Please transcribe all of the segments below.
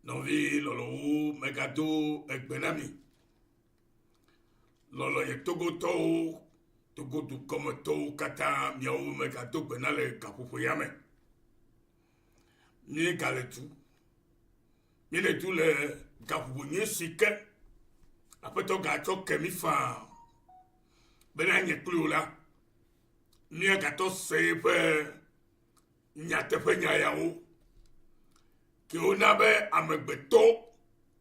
Nɔvi lɔlɔwo megado egbe na mi. Lɔlɔnye Togotɔwo, Togo dukɔmetɔwo katã miawo megado gbe na le gaƒoƒo ya me. Míegale du. Míele du le gaƒoƒo nyui si ke Aƒetɔ gatsɔ ke mí faa bena nye kpli wò la míagatɔ se eƒe nyateƒenya yawo kewo na be amegbetɔ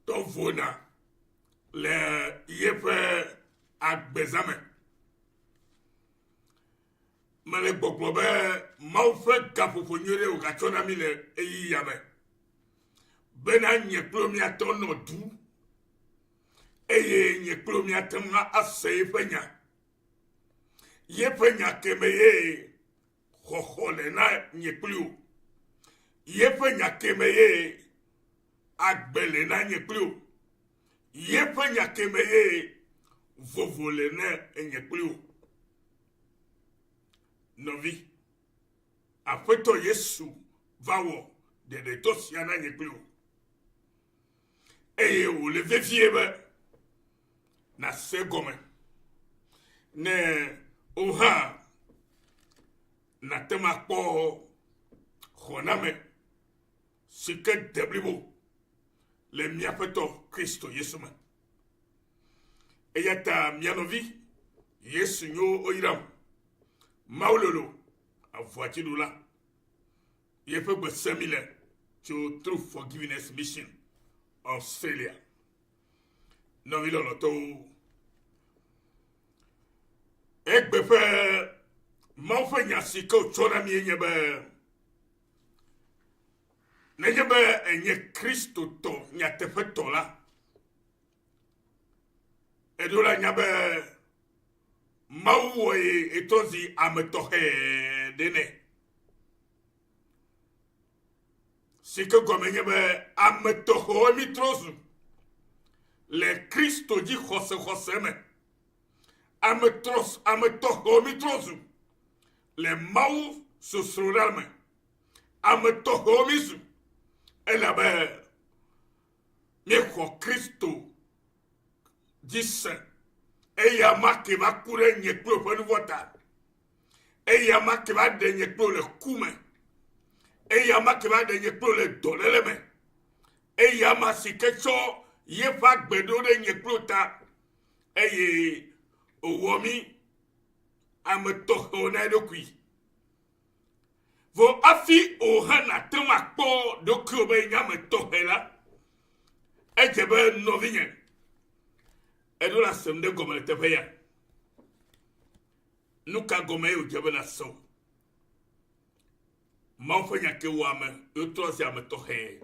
tɔ vona le yeƒe agbezã me. Mele gbɔgblɔ be Mawu ƒe gaƒoƒo nyui ɖe wògatsɔ na mí le ɣeyiɣia me bena nye kple míatɔ nɔ du eye nye kple míate ŋu ase yeƒe nya. Yeƒe nya ke me ye xɔxɔ le na nye kpli wò. Yeƒe nya ke me ye agbe le na nye kpli wò. Yeƒe nya ke me ye vovo le na nye kpli wò. Nɔvi, Aƒetɔ Yesu va wɔ ɖeɖedɔ sia na nye kpli wò. Eye wòle vevie be nàse egɔme ne wò hã nàte ŋu akpɔ xɔname si ke de blibo le mía Aƒetɔ Kristo Yesu me. Eya ta mia nɔvi Yesu nyo woyram. Mawu lolo avɔa dziɖula. Yeƒe gbe sem mi le tso True Forgiveness Mission Australia. Nɔvi lɔlɔtɔwo, egbe ƒe Mawu ƒe nya si ke wòtsɔ na mí nye be nenye be enye Kristotɔ nyateƒetɔ la, eɖo la nya be Mawu wɔ ye etrɔ zi ame tɔxɛ ɖe nɛ. Si ke gɔme nye be ame tɔxɛwo mi trɔ zu le Kristo dzi xɔsexɔse me. Ame trɔ ame tɔxɛwo mi trɔ zu le Mawu sosroɖa me. Ame tɔxɛwo mi zu elabe míexɔ Kristo dzi se. Eya ma ke va ku ɖe nye kple wò ƒe nu vɔ̃ ta. Eya ma ke va ɖe nye kple wò le ku me. Eya ma ke va ɖe nye kple wò le dɔléle me. Eya ma si ke tsɔ yeƒe agbe ɖo ɖe nye kple wò ta eye wòwɔ mí ame tɔxɛwo na eɖokui. Vɔ hafi wò hã nàte ŋu akpɔ ɖokuiwò be yenye ame tɔxɛ la, edze be nɔvinye, èɖo la sem ɖe gɔme le teƒe ya. Nu ka gɔme ye wòdze be nàse o? Mawu ƒe nya ke wɔ ame ye wotrɔ zi ame tɔxɛ.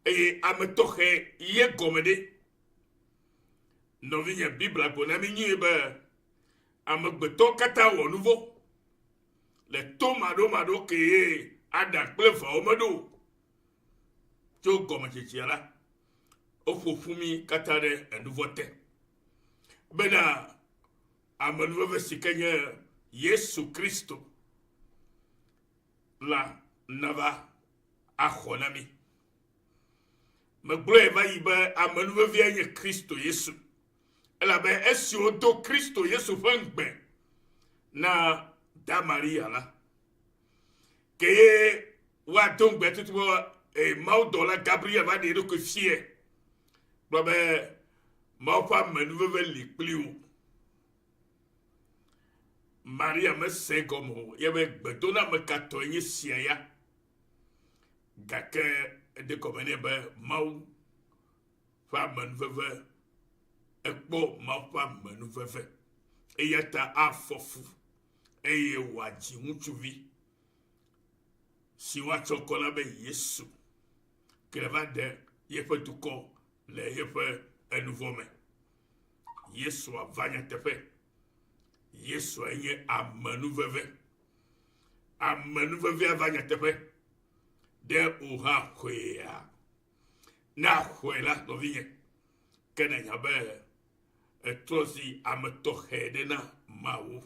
Eye ame tɔxɛ ye gɔme ɖe. Nɔvinye, Biblia gblɔ na mí nyuie be Amegbetɔwo katã wɔ nu vɔ̃ le to maɖomaɖo kee Adam kple Eva womeɖo o. Tso gɔmedzedzea la, woƒo ƒu mí katã ɖe enuvɔ̃ te bena amenuveve si ke nye Yesu Kristo la nava axɔ na mí. Megblɔe va yi be amenuvevea nye Kristo Yesu. Elabe esi wodo Kristo Yesu ƒe ŋugbe na Da Maria la, kee woado ŋugbe tutu be eh, mawudɔla Gabriel va ɖe eɖokui fiae gblɔ be Mawu ƒe amenuveve li kpli wò. Maria mese egɔme o, ye be gbedoname ka tɔe nye sia ya? Gake eɖe gɔme nɛ be Mawu ƒe amenuveve ekpɔ Mawu ƒe amenuveve eya ta afɔ fu eye wòadzi ŋutsuvi si woatsɔ ŋkɔ na be Yesu ke le va ɖe yeƒe dukɔ le yeƒe enuvɔ me. Yesua va nyateƒe. Yesua nye amenuveve. Amenuvevea va nyateƒe. Ɖe wò hã xɔea? Ne àxɔe la, nɔvinye, ke nànya be ètrɔ zi ame tɔxɛ ɖe na Mawu.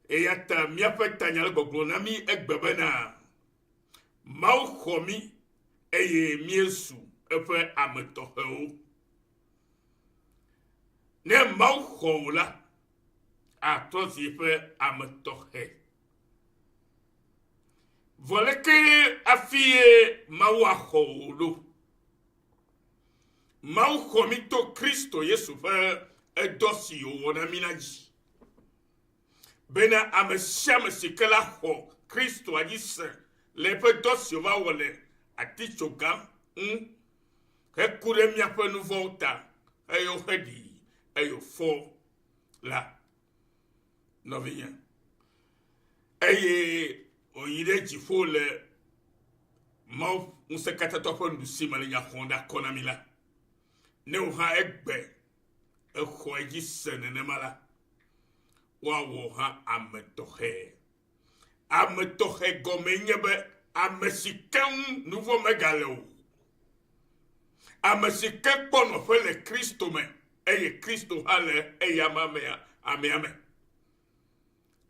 Eya ta míaƒe tanya le gbɔgblɔ na mí egbe bena, Mawu xɔ mí eye míezu eƒe ame tɔxɛwo. Ne Mawu xɔ wò la, àtrɔ zu eƒe ame tɔxɛ. Vɔ leke hafi ye Mawu axɔ wò ɖo? Mawu xɔ mí to Kristo Yesu ƒe edɔ si wòwɔ na mí la dzi. Bena ame sia ame si ke la xɔ Kristoa dzi se le eƒe dɔ si wòva wɔ le atitsoga ŋu heku ɖe míaƒe nu vɔ̃wo ta eye woheɖii eye wòfɔ la, nɔvinye, eye wòyi ɖe dziƒo le Mawu ŋusẽkatãtɔ ƒe nuɖusi me le nya xɔm ɖe akɔ na mí la, ne wò hã egbe exɔ edzi se nenema la, woawɔ hã ame tɔxɛ. Ame tɔxɛ gɔmee nye be ame si ke ŋu nu vɔ̃ megale o. Ame si ke kpɔ nɔƒe le Kristo me eye Kristo hã le eyama mea amea me.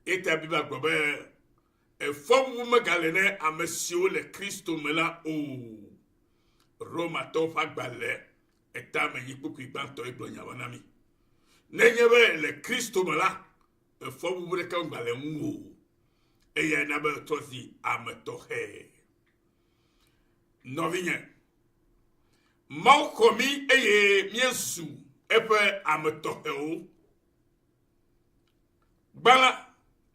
Eta Biblia gblɔ be efɔbubu megale ne ame siwo le Kristo me la o. Romatɔwo ƒe agbalẽ etame nyi kpukpui gbãtɔ ye gblɔ nya ma na mí. Nenye be le Kristo me la, Efɔbubu ɖeke megba le ŋuwò o. Eyae na be ètrɔ zi ame tɔxɛ. Nɔvinye, Mawu xɔ mí eye míezu eƒe ame tɔxɛwo. Gbã la,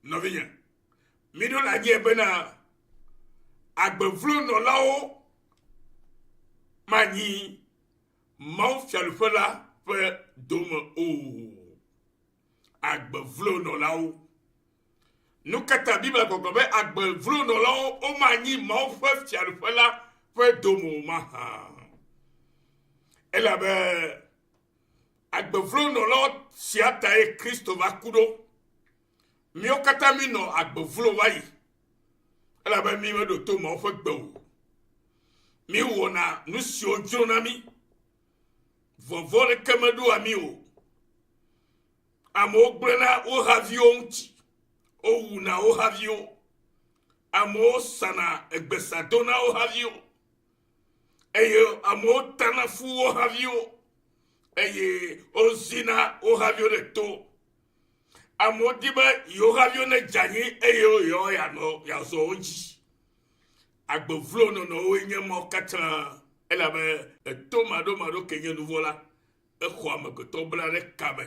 nɔvinye, míɖo le anyi bena agbe vlo nɔlawo manyi Mawu fiaɖuƒe la ƒe dome o. agbe vlo nɔlawo. Nu ka ta Biblia gbɔgblɔ be agbe vlo nɔlawo womanyi Mawu ƒe fiaɖuƒe la ƒe dome o mahã? Elabe agbe vlo nɔlawo sia tae Kristo va ku ɖo. Míwo katã mínɔ agbe vlo va yi elabe mí meɖo to Mawu ƒe gbe o. Míwɔna nu siwo dzrona mí. Vɔvɔ̃ ɖeke meɖoa mí o. Amewo gblẽna wo haviwo ŋuti, wowuna wo haviwo, amewo sana egbesado na wo haviwo, eye amewo tana fu wo haviwo, eye wozina wo haviwo ɖe to. Amewo di be yewo haviwo nedze anyi eye yewo yeanɔ yeazɔ wo dzi. Agbe vlo nɔnɔwoe nye mawo katã elabe eto maɖomaɖo ke nye nuvɔ̃ la, exɔ amegbetɔ bla ɖe kame.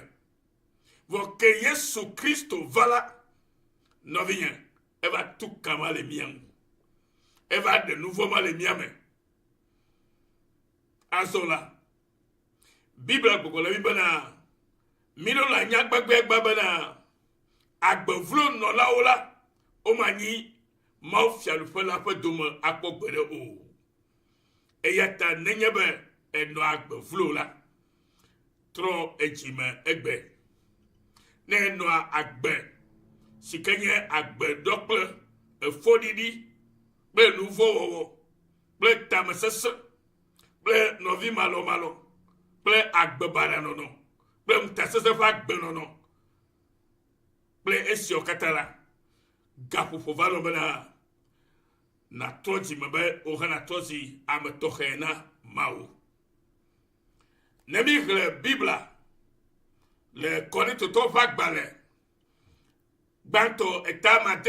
Vɔ ke Yesu Kristo va la, nɔvinye, eva tu ka ma le mía ŋu. Eva ɖe nuvɔ̃ ma le mía me. Azɔ la, Biblia gbɔgblɔ na mí bena, míɖo le anya gbagbeagba bena, agbe vlo nɔlawo la, womanyi Mawu Fiaɖuƒe la ƒe dome akpɔ gbeɖe o. Eya ta nenye be ènɔ agbe vlo la, trɔ edzi me egbe. Ne ènɔa agbe si ke nye agbe ɖɔ kple efɔɖiɖi kple nuvɔ̃wɔwɔ kple tamesesẽ kple nɔvimalɔmalɔ kple agbe baɖa nɔnɔ kple ŋutasesẽ ƒe agbenɔnɔ kple esiawo katã la, gaƒoƒo va nɔ bena nàtrɔ dzi me be wò hã nàtrɔ zi ame tɔxɛ na Mawu. Ne míxlẽ Biblia le Korintotɔwo ƒe agbalẽ gbãtɔ eta ame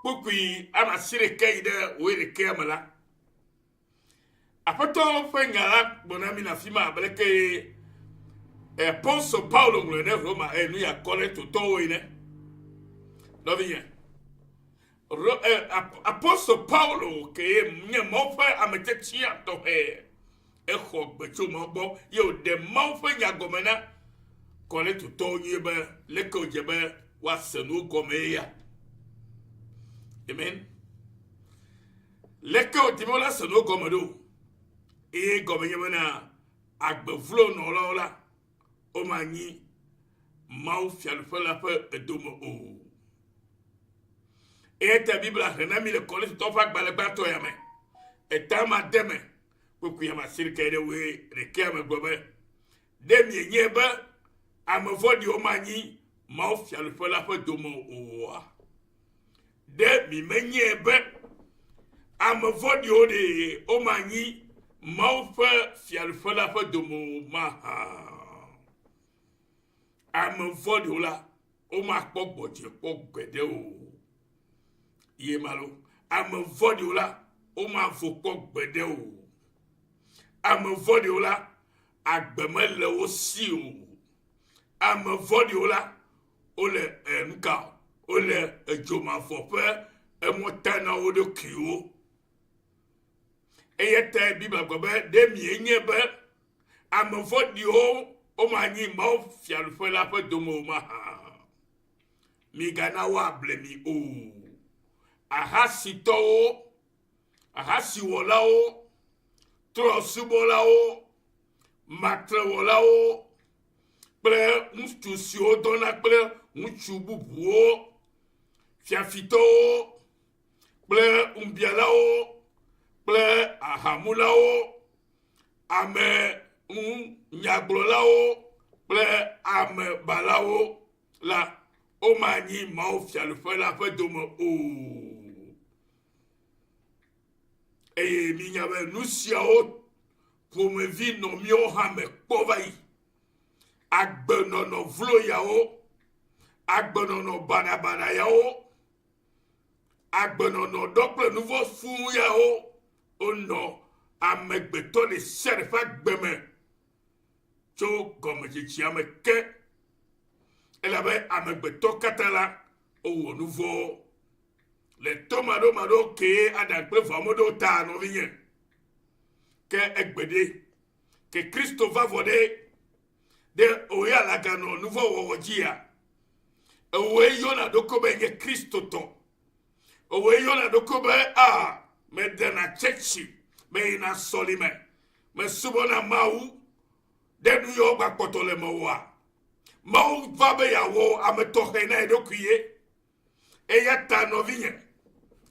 kpukpui ame asiɖeke yi ɖe wuiɖekea me la, Aƒetɔ ƒe nya la gblɔ na mí le afi ma abe leke Apostol Paulo ŋlɔe ɖe Roma eh, nu ya Korintotɔwo ene. Nɔvinye, Apostol Paulo kee nye Mawu ƒe ame tiatia tɔxɛ. Exɔ gbe tso Mawu gbɔ ye wòɖe Mawu ƒe nya gɔme na Korintotɔwo nyuie be leke wòdze be woase nuwo gɔmee ya. Amen. Leke wòdi be wola se nuwo gɔme ɖo? Eye gɔme nye bena agbe vlo nɔlawo la, womanyi Mawu fiaɖuƒe la ƒe edome o. Eya ta Biblia xlẽ na mí le Korintotɔwo ƒe agbalẽ gbãtɔ ya me, eta ma de me, kpukpui ame asiɖeke ɖe woe ɖekea me gblɔ be, Ɖe mienyae be ame vɔ̃ɖiwo manyi Mawu fiaɖuƒe la ƒe dome oa? Ɖe mi menyae be Ame vɔ̃ɖiwo ɖe womanyi Mawu ƒe fiaɖuƒe la ƒe dome o mahã? Ame vɔ̃ɖiwo la, womakpɔ gbɔdzɔe kpɔ gbeɖe o. Ye ma lo. Ame vɔ̃ɖiwo la, womavo kpɔ gbeɖe o. Ame vɔ̃ɖiwo la, agbe mele wo si o. Ame vɔ̃ɖiwo la, wole eh, nuka wole edzomavɔ ƒe emɔ ta na wo ɖokuiwo. Eya tae Biblia gblɔ be ɖe mienye be ame vɔ̃ɖiwo womanyi Mawu fiaɖuƒe la ƒe dome o mahã. Migana woable mi o. Ahasitɔwo, ahasiwɔlawo, trɔ̃subɔlawo, matrewɔlawo kple ŋutsu siwo dɔna kple ŋutsu bubuwo, fiafitɔwo kple ŋubialawo kple ahamulawo, ame ŋunyagblɔlawo kple amebalawo la, womanyi Mawu Fiaɖuƒe la ƒe dome o. Eye mínya be nu siawo ƒomevi nɔ míawo hã me kpɔ va yi. Agbenɔnɔ vlo yawo, agbenɔnɔ baɖabaɖa yawo, agbenɔnɔ ɖɔ kple nuvɔ̃ fũu yawo wonɔ amegbetɔ ɖe sia ɖe ƒe agbe me tso gɔmedzedzea me ke. Elabe amegbetɔ katã la, wowɔ nuvɔ̃. Le tomaɖomaɖo kee Adam kple Eva meɖo ta nɔvinye. Ke egbe ɖe, ke Kristo va vɔ ɖe, ɖe wò ya laganɔ nuvɔ̃ wɔwɔ dzia? Ewòe yɔna ɖokuiwò be nye Kristotɔ. Ewòe yɔna ɖokuiwò be a medena tsɛtsi, meyina sɔlime, mesubɔna Mawu. Ɖe nu yawo gakpɔtɔ le mewòa? Mawu va be yeawɔ ame tɔxɛ na yeɖokui ye. Eya ta nɔvinye,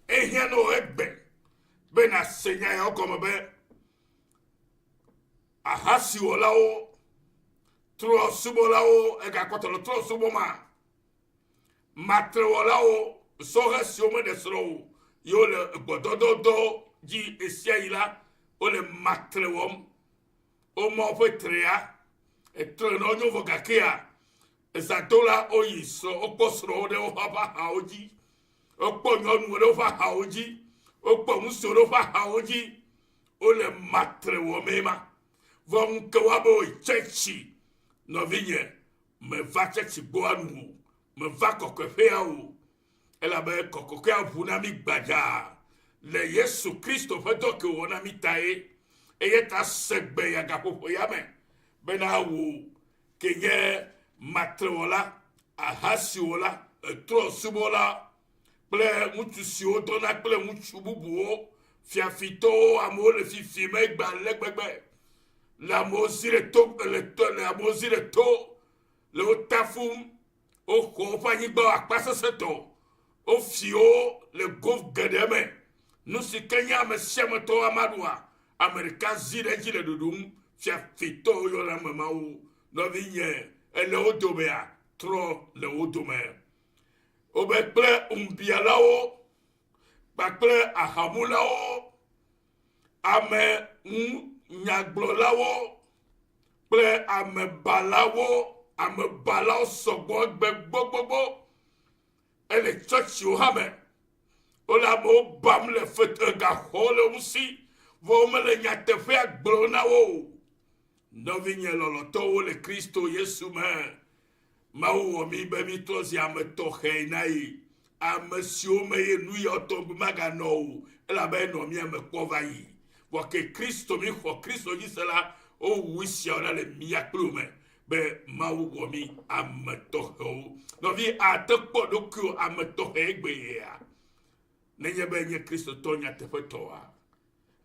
ehiã na wò egbe be nàse nya yawo gɔme be ahasiwɔlawo, trɔ̃subɔlawo, egakpɔtɔ le trɔ̃ subɔma, matrewɔlawo, sɔhɛ siwo meɖe srɔ̃ o ye wole gbɔdɔdɔdɔ dzi ɣesiaɣi la, wole matre wɔm. Woma woƒe trea, etre na wonyo vɔ gakea, Ezãto la, woyi srɔ̃, wokpɔ srɔ̃wo ɖe woƒe axawo dzi, wokpɔ nyɔnuwo ɖe woƒe axawo dzi, wokpɔ ŋutsuwo ɖe woƒe axawo dzi. Wole matre wɔmee ma. Vɔ ŋke woabe woyi tsɛtsi. Nɔvinye, meva tsɛtsi gbɔa nu o, meva kɔkɔeƒea o. Elabe kɔkɔkɔea ʋu na mí gbadzaa le Yesu Kristo ƒe dɔ ke wòwɔ na mí tae. Eya ta se gbe ya gaƒoƒo ya me bena wò ke nye matrewɔla, ahasiwɔla, etrɔ̃subɔla kple ŋutsu siwo dɔna kple ŋutsu bubuwo, fiafitɔwo, amewo le fifi me egbea ale gbegbe, le amewo zi ɖe to, le to, le amewo zi ɖe to, le wo tafum, woxɔ woƒe anyigbawo akpasesẽtɔ, wofi wo le go geɖe me. Nu si ke nye ame sia ame tɔ woama ɖua, ame ɖeka zi ɖe edzi le ɖuɖum. Fiafitɔwo yɔna ame mawo. Nɔvinye, èle wo domea? Trɔ le wo dome. Wobe kple ŋubialawo kpakple ahamulawo, ame ŋunyagblɔlawo kple amebalawo. Amebalawo sɔgbɔ egbe gbogbogbò. Ele tsɔtsiwo hã me. Wole amewo bam le fete gaxɔwo le wo si, vɔ womele nyateƒea gblɔm na wo o. Nɔvinye lɔlɔ̃tɔwo le Kristo Yesu me, Mawu wɔ mí be mítrɔ zi ame tɔxɛ na ye, ame siwo me ye nu yawo tɔgbi maganɔ o, elabe enɔ mía me kpɔ va yi. Vɔ ke Kristo míxɔ Kristo dzi se la, wowu esiawo ɖa le mía kpli wo me be Mawu wɔ mí ame tɔxɛwo. Nɔvi, àte kpɔ ɖokuiwò ame tɔxɛ egbea? Nenye be enye Kristotɔ nyateƒetɔa,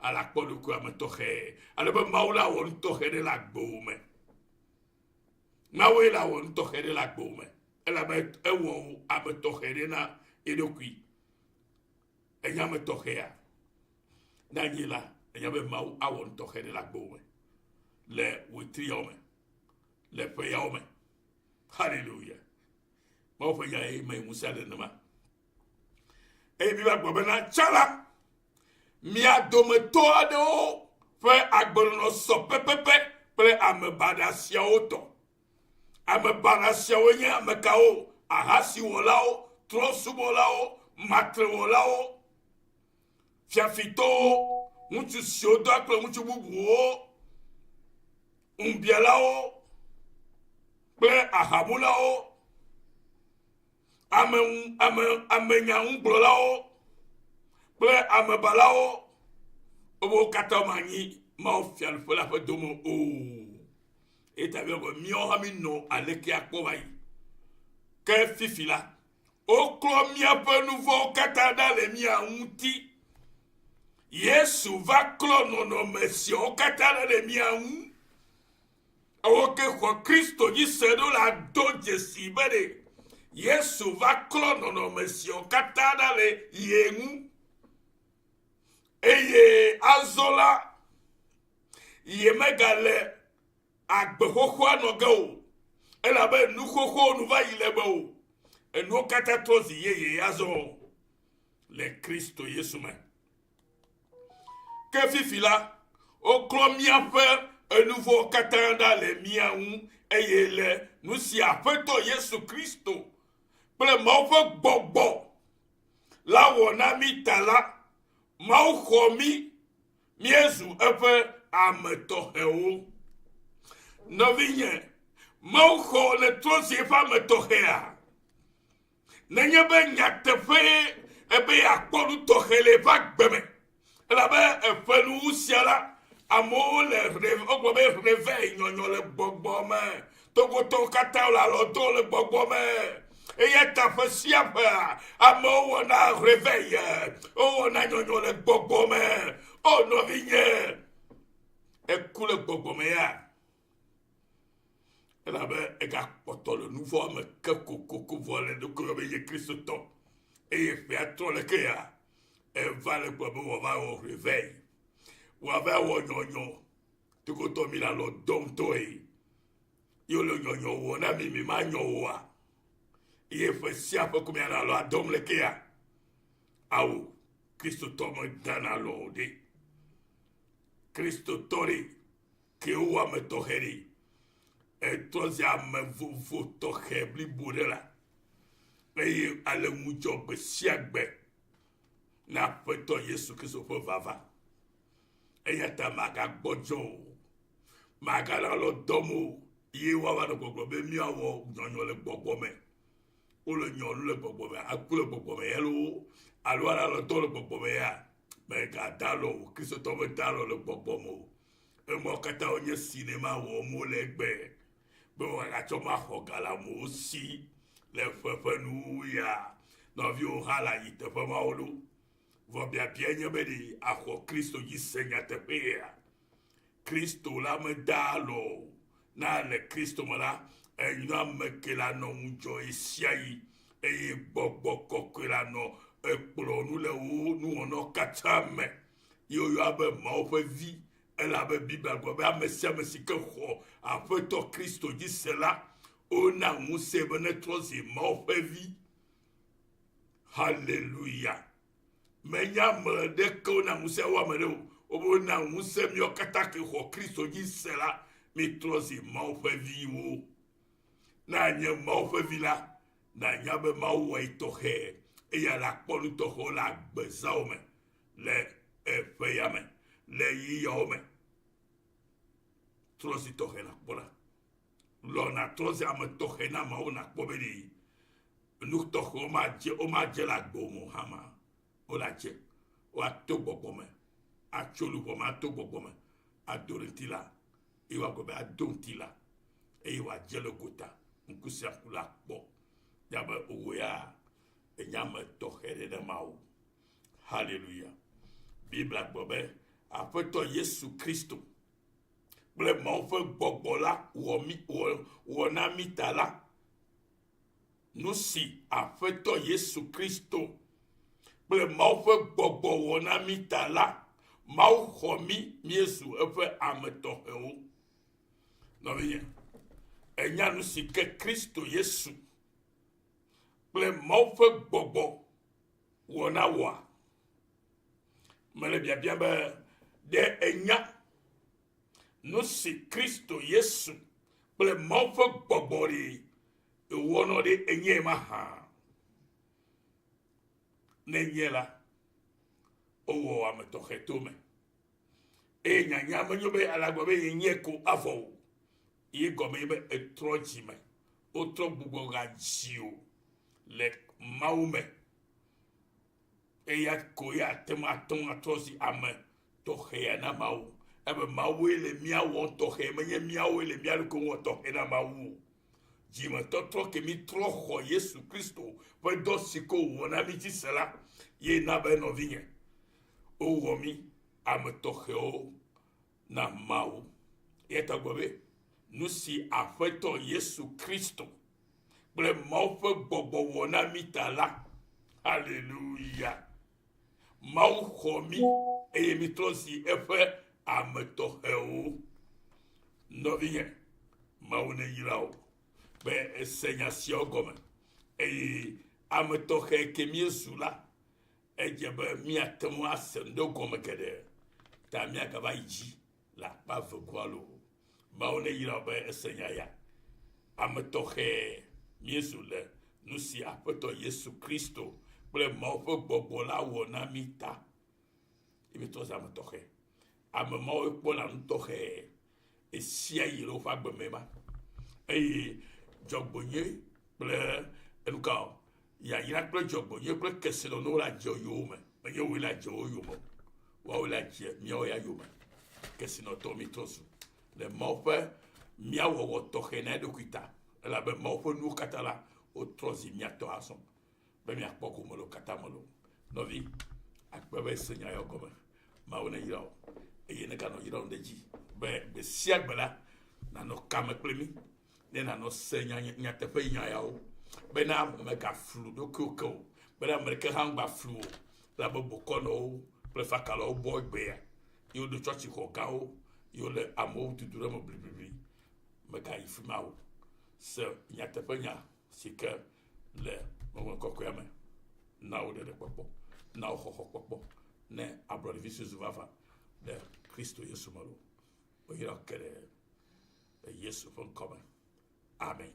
ale akpɔ ɖokuiwò ame tɔxɛ, ale be Mawu la wɔ nu tɔxɛ ɖe le agbewò me. Mawue la wɔ nu tɔxɛ ɖe le agbewò me, elabe ewɔ wò ame tɔxɛ ɖe na eɖokui. Enye ame tɔxɛa? Ne anyi la, enya be Mawu awɔ nu tɔxɛ ɖe le agbewò me le wetriawo me, le ƒeyawo me. Haleluya! Mawu ƒe nya ye me ŋusẽ nenema. Eye Biblia gblɔ bena, tsã la, Mia dometɔ aɖewo ƒe agbenɔnɔ sɔ pɛpɛpɛ kple ame baɖa siawo tɔ. Ame baɖa siawo nye ame kawo? Ahasiwɔlawo, trɔ̃subɔlawo, matrewɔlawo, fiafitɔwo, ŋutsu siwo dɔa kple ŋutsu bubuwo, ŋubialawo kple ahamulawo, ame ame amenyaŋugblɔlawo kple amebalawo. Wo katã manyi Mawu fiaɖuƒe la ƒe dome o. Eya ta míagblɔ be míawo hã mínɔ aleke akpɔ va yi. Ke fifi la, woklɔ míaƒe nu vɔ̃wo katã ɖa le mía ŋuti. Yesu va klɔ nɔnɔme siawo katã ɖa le mía ŋu. Ewo ke xɔ Kristo dzi se ɖo la do dzesi be ɖe Yesu va klɔ nɔnɔme siawo katã ɖa le ye ŋu. Eye azɔ la, yemegale agbe xoxoa nɔ ge o, elabe nu xoxowo nu va yi le eme o. Enuwo katã trɔ zi yeye azɔ le Kristo Yesu me. Ke fifi la, woklɔ míaƒe enuvɔ̃wo katã ɖa le mía ŋu eye le nu si Aƒetɔ Yesu Kristo kple Mawu ƒe gbɔgbɔ la wɔ na mí ta la, Mawu xɔ mí míezu eƒe ame tɔxɛwo. Nɔvinye, Mawu xɔ le trɔ zi eƒe ame tɔxɛa? Nenye be nyateƒee ebe yeakpɔ nu tɔxɛ le eƒe agbe me, elabe eƒe nuwu sia la, amewo le wogblɔ be réveil nyɔnyɔ le gbɔgbɔ me. Togotɔwo katã wole alɔ dom le gbɔgbɔ me. Eya ta ƒe sia ƒea, amewo wɔna réveil, wowɔna nyɔnyɔ le gbɔgbɔ me. O nɔvinye, eku le gbɔgbɔ me ya. Elabe egakpɔtɔ le nu vɔ̃ me ke kokoko vɔ le ɖokui be ye Kristotɔ eye ƒea trɔ le ke ya eva le gblɔ be wòava wɔ réveil, wòava wɔ nyɔnyɔ. Togotɔ mi le alɔ dɔm tɔe. Ye wole nyɔnyɔ wɔ na mi, mi ma nyɔ oa? Eye ƒe sia ƒe ko mianɔ alɔ adɔm le ke ya? Ao, Kristotɔ medana alɔ o ɖe. Kristotɔ ɖe, ke wowɔ ame tɔxɛ ɖe. Etrɔ zi ame vovo tɔxɛ blibo ɖe la. Eye ale ŋudzɔ gbe sia gbe na Aƒetɔ Yesu Kristo ƒe vava. Eya ta màgagbɔdzɔ o, màgale alɔ dɔm o, ye woava nɔ gbɔgblɔ be míawɔ nyɔnyɔ le gbɔgbɔ me. Wole nyɔ nu le gbɔgbɔ me, aku le gbɔgbɔ me ya loo, alo ale alɔ dɔ le gbɔgbɔ me ya. Mègada alɔ o, Kristotɔ meda alɔ le gbɔgbɔ me o. Emɔ katã wonye sinema wɔm wole egbe be woagatsɔ maxɔ ga le amewo si le ƒe ƒe nuwuwu ya. Nɔviwo hã le ayi teƒe mawo ɖo. Vɔ biabiae nye be ɖe àxɔ Kristo dzi se nyateƒea? Kristo la medaa alɔ o. Na le Kristo me la, enyo ame ke la nɔ ŋudzɔ ɣesiaɣi eye gbɔgbɔ kɔkɔe la nɔ ekplɔ nu le wò nuwɔnawo katã me. Ye woyɔa be Mawu ƒe vi elabe Biblia gblɔ be ame sia ame si ke xɔ Aƒetɔ Kristo dzi se la, wona ŋusẽe be netrɔ zi Mawu ƒe vi. Haleluya. Menye ame ɖeke wona ŋusẽ wo ame ɖe o. Wobe wona ŋusẽ míawo katã ke xɔ Kristo dzi se la, mítrɔ zi Mawu ƒe viwo. Ne anye Mawu ƒe vi la, nànya be Mawu wɔ yi tɔxɛ eye le akpɔ nu tɔxɛwo le agbezawo me, le eƒe ya me, le ɣeyiɣiawo me. Trɔ zi tɔxɛ nàkpɔ ɖa. Lɔ nàtrɔ zi ame tɔxɛ na Mawu nàkpɔ be ɖe Nu tɔxɛ womadze womadze le agbe me o hã ma, wole adze. Woato gbɔgbɔ me, atso luʋɔ me ato gbɔgbɔ me, ado ɖe ŋutilã eye woagblɔ be ado ŋutilã eye wòadze le gota. Ŋku sia ŋku la kpɔ ya be wò ya ènye ame tɔxɛ ɖe na Mawu. Haleluya. Biblia gblɔ be Aƒetɔ Yesu Kristo kple Mawu ƒe gbɔgbɔ la wɔ mí wɔ, wɔ na mí ta la, Nu si Aƒetɔ Yesu Kristo kple Mawu ƒe gbɔgbɔ wɔ na mí ta la, Mawu xɔ mí míezu eƒe ame tɔxɛwo. Nɔvinye, ènya nu si ke Kristo Yesu kple Mawu ƒe gbɔgbɔ wɔ na wòa? Mele biabia be ɖe ènya nu si Kristo Yesu kple Mawu ƒe gbɔgbɔ ɖi ewɔnɔ ɖe enye mahã? Ne enye la, wowɔ ame tɔxɛ to me. Eye nyanya menyo be alagblɔ be yenye ko avɔ o. Ye gɔme ye be etrɔ dzime. Wotrɔ gbugbɔ gadzi o le Mawu me. Eya ko ye ate ŋu ate ŋu atrɔ zi ame tɔxɛa na Mawu. Ebe Mawue le mía wɔm tɔxɛ, menye míawoe le mía ɖokui wɔ tɔxɛ na Mawu o. Dzimetɔtrɔ ke mítrɔ xɔ Yesu Kristo ƒe dɔ si ke wòwɔ na mí dzi se la, ye na be nɔvinye, wowɔ mí ame tɔxɛwo na Mawu. Eya ta gblɔ be, nu si Aƒetɔ Yesu Kristo kple Mawu ƒe gbɔgbɔ wɔ na mí ta la, haleluya! Mawu xɔ mí eye mítrɔ zi eƒe ame tɔxɛwo. Nɔvinye, Mawu neyra wò be èse nya siawo gɔme eye ame tɔxɛ ke míezu la, Edze be míate ŋu ase nu ɖe gɔme geɖe ta míagava yi dzi le akpa vegoa loo. Mawu neyra wò be ese nya ya. Ame tɔxɛ míezu le nu si Aƒetɔ Yesu Kristo kple Mawu ƒe gbɔgbɔ la wɔ na mí ta. Ye míetrɔ zu ame tɔxɛ. Ame mawoe kpɔna nu tɔxɛ ɣesiaɣi le woƒe agbe me ma. Eye dzɔgbevɔ̃e kple enuka o, yayra kple dzɔgbevɔ̃e kple kesinɔnuwo le adze yowòme. Menye wòe le adze wo yome o, woawoe le adze míawo ya yome. Kesinɔtɔwo mítrɔ zu le Mawu ƒe mía wɔwɔ tɔxɛ na eɖokui ta. Elabe Mawu ƒe nuwo katã la, wotrɔ zi mía tɔ azɔ be míakpɔ gome le wo katã me loo. Nɔvi, akpe be ese nya yawo gɔme. Mawu neyra wò eye neganɔ yram ɖe edzi be gbe sia gbe la nànɔ kame kple mí ne nànɔ se nya nyateƒe nya yawo bena mègaflu ɖokuiwò ke o, bena ame ɖeke hã ŋgbaflu o. Elabe bokɔnɔwo kple fakalawo bɔ egbea ye woɖo tsɔtsixɔ gãwo ye wole amewo tutu ɖe eme bliblibli. Mègayi fi ma o. Se nyateƒe nya si ke le Ŋɔŋlɔ Kɔkɔea me na wò ɖeɖekpɔkpɔ, na wò xɔxɔkpɔkpɔ ne ablɔɖevi si zu vavã le Kristo Yesu me loo. Woyra wò geɖe le Yesu ƒe ŋkɔ me. Amen.